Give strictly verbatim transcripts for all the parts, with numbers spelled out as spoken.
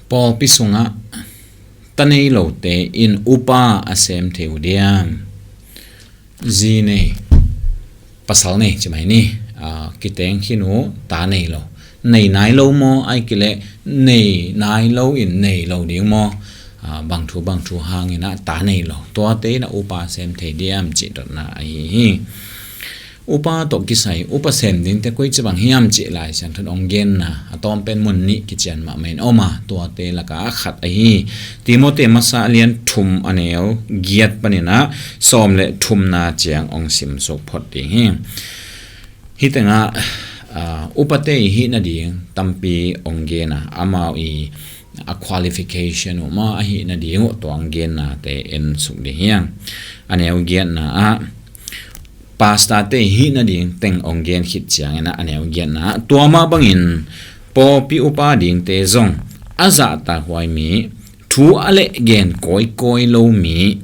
Pawlpi sungah ta nei lote in upa a sem thei uh diam? Zi nei, pasal nei ci mai ni. Aa, kiteng khin uh ta nei lo. Nei nai lo maw, ai kileh nei nai lo in nei lo ding maw? Aa, bang thu bang thu hangin ah ta nei lo. Tuate in ah upa sem thei diam cih dotna ahi hi. Upa tawh kisai upa sem dingte koi ci bang hiam cih Lai Siangtho in hong genna a tawm pen mun nih kician mahmah in om a, tuate lakah a khat ahi Timote masa a lian thum a neu giat panin ah sawm le thumna ciang hong simsuk phot ding hi. Hih tengah, aa, upate i hih nading tampi hong gen a, amau i a qualification uh maw, a hih nading uh tua hong gennate en suk ding hi hang. A neu giatna ah pastorte i hih nading teng hong gen khit ciangin ah, a neu giatna ah tua mah bangin pawlpi upa dingte zong a zahtak huai mi, thu a leh gen kawikawi lo mi,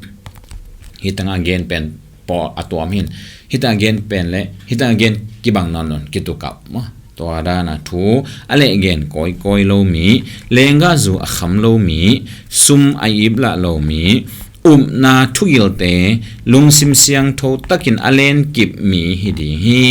hih tengah gen pen pawl a tuam hi in, hih tengah gen pen le hih tengah gen kibang nawn lo in kitukauh maw. Tua dan a thu a leh gen kawikawi lo mi, lenggahzu a kham lo mi, sum a iplah lo mi, upna thugilte, lungsim siangtho takin a lenkip mi hi ding hi.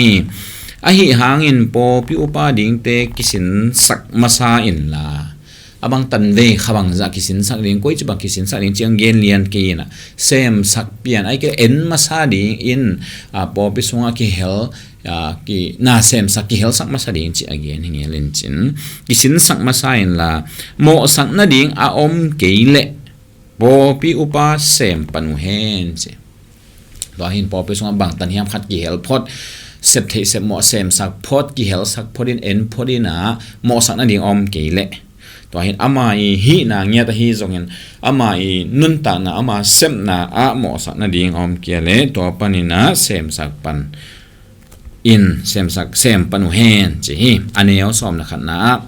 Ahi hangin pawlpi upa dingte kisinsak masa inla, a bang tan vei kha bangzah kisinsak ding, koi ci bang kisinsak ding ci hong gen lian kei in ah, semsak pian, ai kileh en masa dingin, aa, pawlpi sungah kihel, aa, ki, na semsak kihelsak masa ding ci a gen hi ngel in cin, kisinsak masa inla, mawhsak nading a om kei leh pawlpi upa sem pan uh hen ci. Tua hi in pawlpi sungah bang tan hiam khat kihel phot, sep theih sep mawh semsak phot, kihelsak phot in, en phot in ah, mawhsak nading a om kei leh, tua hi in ama i hihna ngiat ahi zongin, ama i nuntakna, ama sepna ah mawhsak nading a om kei leh, tua panin ah semsak pan in, semsak, sem pan uh hen ci hi. A neu sawm le khatna ah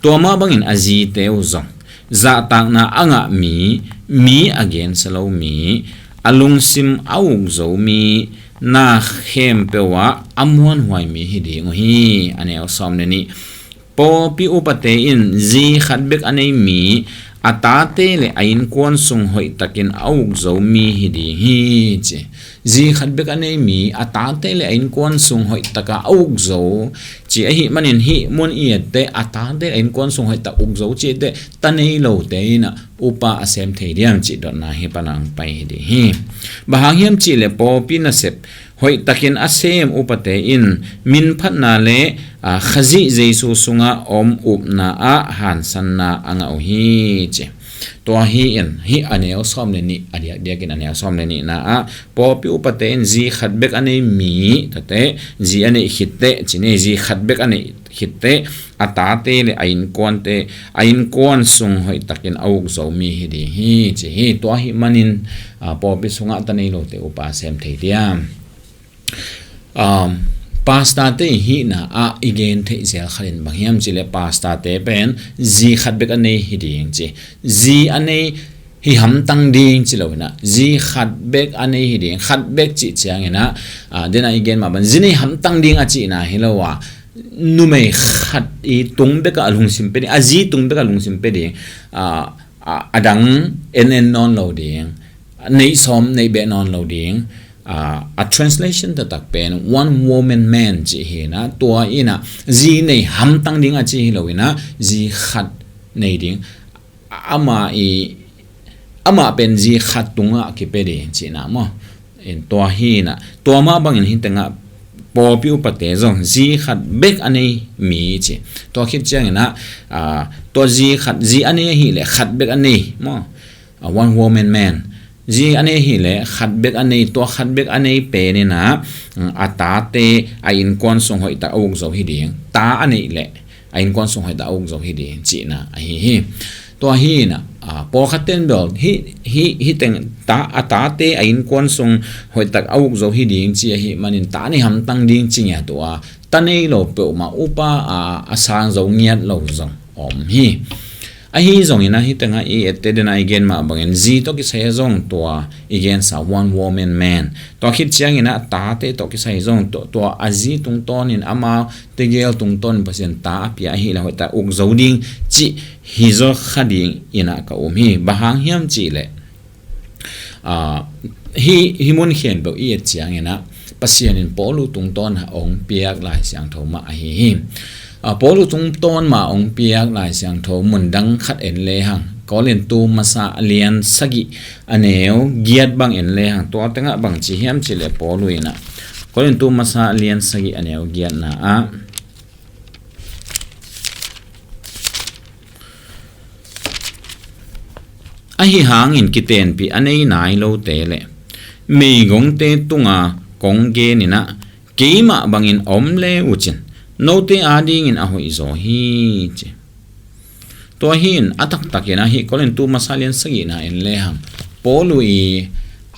tua mah bangin a zite uh zong zahtakna a ngah mi, mi a gensia lo mi, a lungsim a uk zo mi, na khempeuh ah a muanhuai mi hi ding uh hi. A neu sawm le nih, pawlpi upate in zi khat bek a nei mi, a tate le a innkuan sung hoihtakin a uk zo mi hi ding hi ci. Zi khat bek a nei mi, a tate le a innkuan sung hoihtaka a uk zo ci ahi manin, hih mun i etteh a tate le a innkuan sung hoihtak uk zo ci etteh ta nei lote in ah upa a sem thei diam cih dotna hi pan a hong pai hi ding hi. Bang hang hiam cih leh pawlpi nasep hoihtakin a sem upate in minphatna le, aa, Khazih Jesu sungah om upna ah hansanna a ngah uh hi ci. Tua hi in, hih a neu sawm le nih, a diakdiakin a neu sawm le nihna ah pawlpi upate in zi khat bek a nei mi, tate, zi a neih khitteh ci ni, zi khat bek a neih khitteh a tate le a innkuante, a innkuan sung hoihtakin a uk zo mi hi ding hi ci hi. Tua ahi manin, aa, pawlpi sungah ta nei lote upa sem thei diam? Um, pastorte i hihna ah i gen theih zel khat in bang hiam cih leh pastorte pen zi khat bek a nei hi ding ci. Zi a nei hi hamtang ding ci lo in ah, zi khat bek a nei hi ding. Khat bek cih ciangin ah, aa, den a i gen mah bang zi nei hamtang ding a cihna hi lo a, numei khat i tung bek a lungsim pia ding, a zi tung bek a lungsim pia ding, aa, a, a dang en en nawn lo ding, neih sawm neih beh nawn lo ding. Aa, a translation taktak pen one woman man cih hi in ah, tua in ah zi nei hamtang ding a ci hi lo in ah, zi khat nei ding. Ama i, amah pen zi khat tungah kipia ding cihna maw. In tua hi in ah, tua mah bangin hih tengah pawlpi upate zong zi khat bek a nei mi ci. Tua khit ciangin ah, aa, tua zi khat, zi a nei ahih leh khat bek a nei maw. A one woman man. Zi a nei ahih leh khat bek a nei, tua khat bek a nei pen in ah, a tate a innkuan sung hoihtak a uk zo hi ding. Ta a neih leh a innkuan sung hoihtak a uk zo hi ding cihna ahi hi. Tua hi in ah, aa, pawlkhat ten bel hih, hih, hih teng ta, a tate a innkuan sung hoihtak a uk zo hi ding ci ahi manin ta nei hamtang ding ci ngiat uh a, ta nei lo peuhmah upa a, a sang zo ngiat lo zong om hi. Ahi zongin ah hih tengah i etteh den ah i gen mah bangin zi tawh kisai zong tua i gensa one woman man. Tua khit ciangin ah tate tawh kisai zong tua, tua a zi tungtawnin amau tegel tungtawnin Pasian ta a pia ahih leh hoihtak uk zo ding cih hi zaw kha dingin ah ka um hi. Bang hang hiam cih leh Aa, hih, hih mun khempeuh i et ciangin ah Pasian in Paulu tungtawn ah hong piak Lai Siangtho mah ahi hi. Aa, Paulu tungtawn mah hong piak Lai Siangtho mun dang khat en lehang, Korintu Masa a lian sagih a neu giat bang en lehang, tua tengah bang ci hiam cih leh Paulu in ah Korintu Masa a lian sagih a neu giatna ah, Ahi hangin kitenpih a nei nai lote le meigongte tunga kong genin ah keimah bangin om le uh cin note adingin a hoih zaw hi ci. Tua hi in a taktakin ah hih Korintu Masa lian sagihna en lehang Paulu i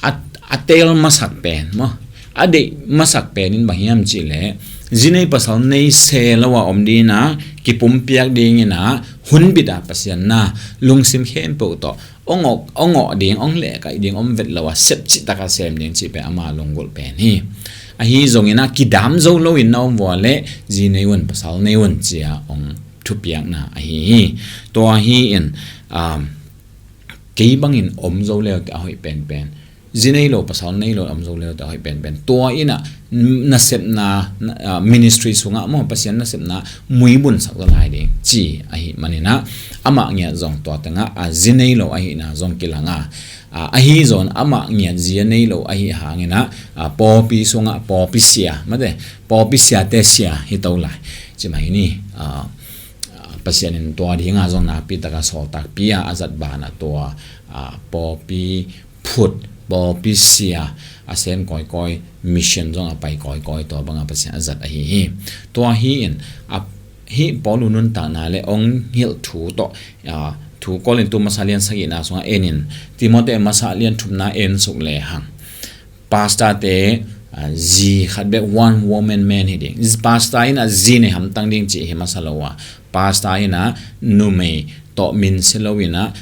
a, a teel masak pen maw, a deih masak pen in bang hiam cih leh zi nei pasal nei se lo a om dingin ah kipumpiak dingin ah hunbit ah Pasian na lungsim khempeuh tawh hong awk, hong awk ding, hong lehkaih ding om vet lo a sep cihtak a sem ding cih pen ama lunggulh pen hi. Ahi zongin ah kidam zo loin na om vua leh zi nei un, pasal nei un ci-a hong thupiakna ahi hi. Tua hi in, um, kei bangin om zo leute a hoih penpen, zi nei lo pasal nei lo om zo leute a hoih penpen, tua in ah nasepna, na, ah, ministry sungah maw, Pasian nasepna muibunsak zaw lai ding ci ahih manin ah amah ngiat zong tua tengah a zi nei lo ahihna zong kilang a, ah, ahi zongin amah ngiat zi a nei lo ahih hangin ah, ah, pawlpi sungah pawlpi sia, mate, pawlpi siate sia hi to lai ci mai ni. Ah, ah, Pasian in tua dinga zong nakpi taka sawltakpi a a zat banah tua, ah, pawlpi phut, pawlpi sia a sem kawikawi, mission zong a pai kawikawi, tua banga Pasian a zat ahi hi. Tua hi in, a, hih Paulu nuntakna le hong hilh thu tawh, a, thu Korintu Masa lian sagihna sungah en in, Timote Masa lian thumna en suk lehang, pastorte, a, zi khat bek, one woman man hi ding. Pastor in a zi nei hamtang ding cih hi masa lo a, pastor in a numei tawh min si lo in a,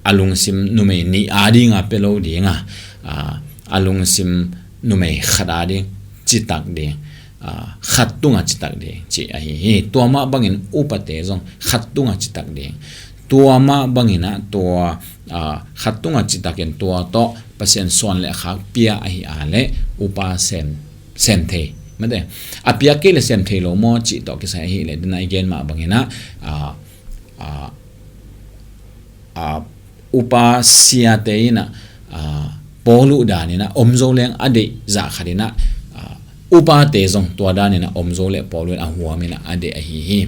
a lungsim numei nih adinga pia lo ding a, a, a lungsim numei khat ading citak ding, a, khat tunga citak ding cih ahi hi. Tua mah bangin upate zong khat tunga citak ding. Tua mah bangin a tua, a, khat tunga citakin tua tawh Pasian suan le khak pia ahi a le upa sem, sem thei. Mate, a piak kei le sem thei lo maw cih tawh kisai ahi le, dena i gen mah bangin a, a, a, a, upa siate in a, a, Paulu danin a om zo leng a deih zah khat in a, a, upate zong tua danin a om zo le Paulu in a huam in a a deih ahi hi.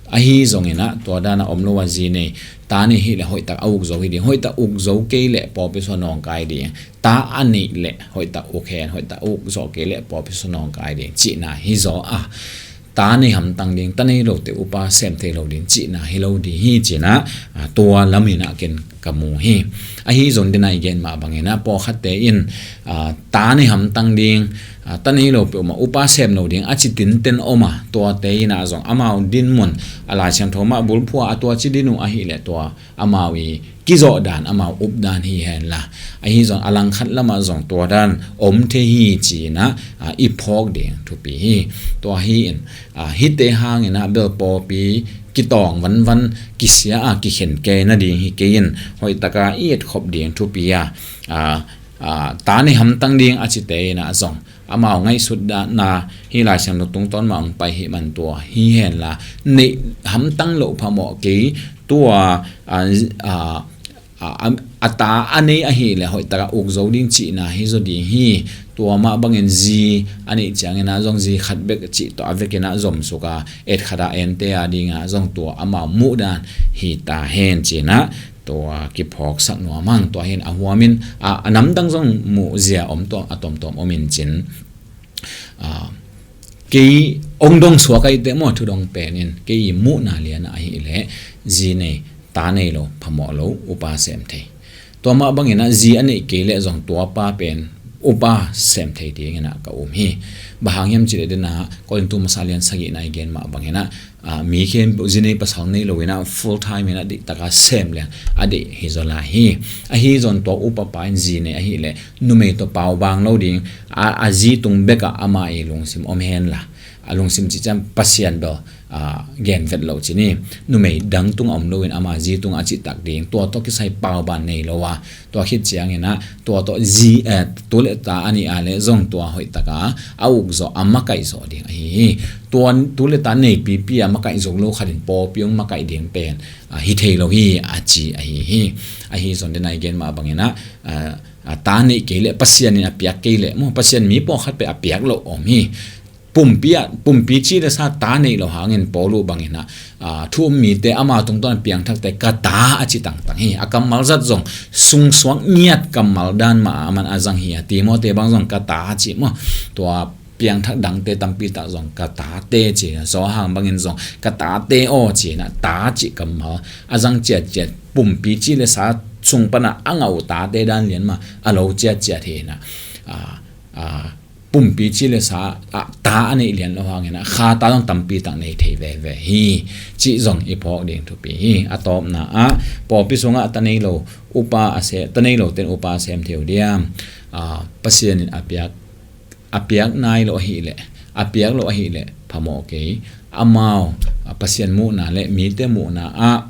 Ahi zongin a tua dan a om lo a zi nei, ta nei hi le hoihtak a uk zo hi ding, hoihtak uk zo kei le pawlpi sung nawngkai ding, ta a neih le hoihtak uk hen, hoihtak uk zawh kei le pawlpi sung nawngkai ding cihna hi zaw a, ta nei hamtang ding, ta nei lote upa sem thei lo ding cihna hi lo ding hi ci-in a, a, tua lamin a ken ka mu hi. Ahi zong dena i gen mah bangin a pawlkhatte in, a, ta nei hamtang ding, a, ta nei lo peuhmah upa sem lo ding a ci tinten om a, tuate in a zong amau dinmun a Lai Siangtho mah bulphuh a tua ci din uh ahi le tua amau i kizawh dan, amau up dan hi hen la, ahi zong a langkhat lamah zong tua dan om thei hi ci-in a, a, i phawk ding thupi hi. Tua hi in, a, hihte hangin a bel pawlpi kitawng vanvan, kisia a kikhen kei nading hi kei in, hoihtaka i etkhop ding thupi a, a, a, ta nei hamtang ding a cite in a zong amau ngaihsut dan a hi Lai Siangtho tungtawn mah hong pai hi man tua hi hen la, neih hamtang loh phamawh kei, tua, a, a, a, a, a ta a nei ahi le hoihtaka uk zo ding cihna hi zaw ding hi. Tua mah bangin zi a neih ciangin a zong zi khat bek cih tawh a vekin a zomsuk a, et khat a ente a ding a zong tua amau muh dan hi ta hen ci-in a, tua kiphawksak nuam hang. Tua hi in a huamin a, a namdang zong muhzia om tuam, a tuamtuam om in cin, a, kei hong dong suak ahih teh maw, thudong pen in kei i muhna lian a ahi le zi nei, ta nei lo, phamawh lo upa sem thei. Tua mah bangin a zi a neih kei le zong tua pa pen upa sem thei dingin ah ka um hi. Bang hang hiam cih leh, dena Korintu masa lian sagihna i gen mah bangin ah, ah, mi khempeuh zi nei pasal nei lo in ah full time in ah dihtaka sem lian a deih hi zaw lai hi. Ahi zong tua upa pa in zi nei ahih leh numei tawh paubang lo ding, a, a zi tung bekah ama i lungsim om hen la, a lungsim cih ciang Pasian bel, ah, gen vet lo ci ni. Numei dang tung a om loin ama zi tung a cih tak ding, tua tawh kisai pauban nei lo a, tua khit ciangin ah tua tawh zi, eh, tu le ta a nih a leh zong tua hoih taka a uk zawh, a makaih zawh ding ahi hi. Tua tu le ta neipipi a makaih zo lo khat in pawlpi hong makaih ding pen, ah, hi thei lo hi a ci ahi hi. Ahi zong dena i gen mah bangin ah, ah, ah, ta neih kei leh, Pasian in a piak kei leh maw, Pasian mi pawlkhat pen a piak loh om hi. Pumpi ah, pumpi ci le sa ta neih loh hangin Paul uh bangin ah, ah, thu um mite, ama tungtawn a piangthakte ka ta a ci tangtang hi. A kammal zat zong sungsuak ngiat kammal dan mah a man a zang hi a, Timote bang zong ka ta ci maw. Tua piangthak dangte tampi tak zong ka tate ci, Johan bangin zong ka tate aw ci-in ah ta cih kammal a zang ciatciat, pumpi ci le sa sung pan ah a ngah uh tate dan lian mah a lo ciatciat hi in ah, ah, ah, pumpi ci le sa ah ta a neih lian loh hangin ah kha ta zong tampi tak nei thei veve hi cih zong i phawk ding thupi hi. A tawpna ah, pawlpi sungah ta nei lo upa a se, ta nei lo ten upa a sem thei uh diam? Ah, Pasian in a piak, a piak nai lo ahih leh, a piak lo ahih leh phamawh kei. Amau, ah, Pasian muhna le mite muhna ah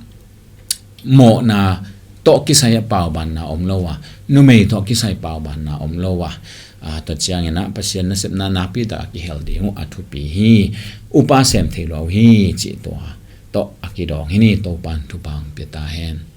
mawhna tawh kisai a paubanna om lo a, numei tawh kisai paubanna om lo a, ah, tua ciangin ah Pasian nasepna nakpi tak a kihel ding uh a thupi hi. Upa sem thei lo uh hi cih tua tawh a kidawng hi ni. Topan thupha hong pia ta hen.